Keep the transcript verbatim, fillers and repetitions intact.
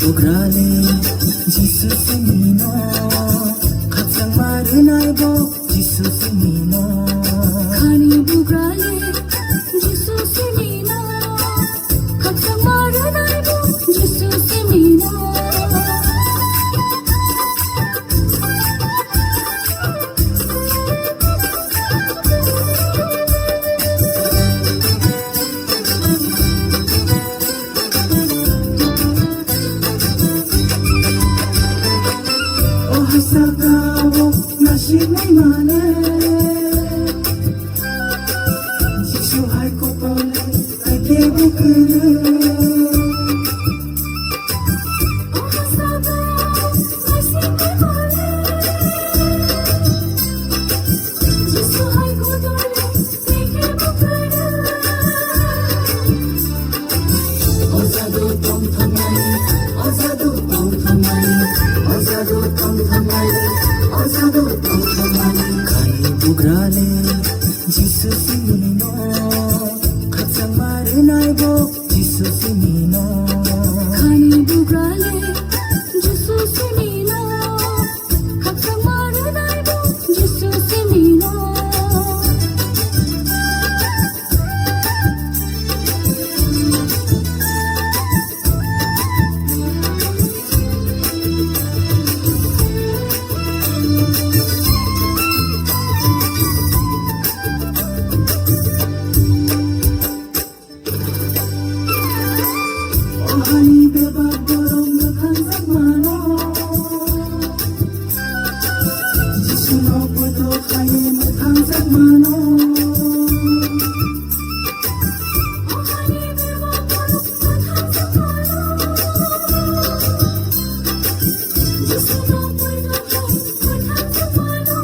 Bugrale Jisu simino, khakchangma rwnai bo Jisu simino. Khani bugrale Jisu simino, khakchangma rwnai bo Jisu simino. O hai saka o nasiknai mane, Jisu hai kokone ake bukhuru. Khani bugrale Jisu simino, khakchangma rwnai bo Jisu simino. Khani bugrale Jisu simino, khakchangma rwnai bo Jisu simino. Ohani bebak borok mwthangjakmano, Jisuno poito khaiwi mwthangjakmano. Ohani bebak borok mwthangjakmano, Jisuno poito khaiwi mwthangjakmano.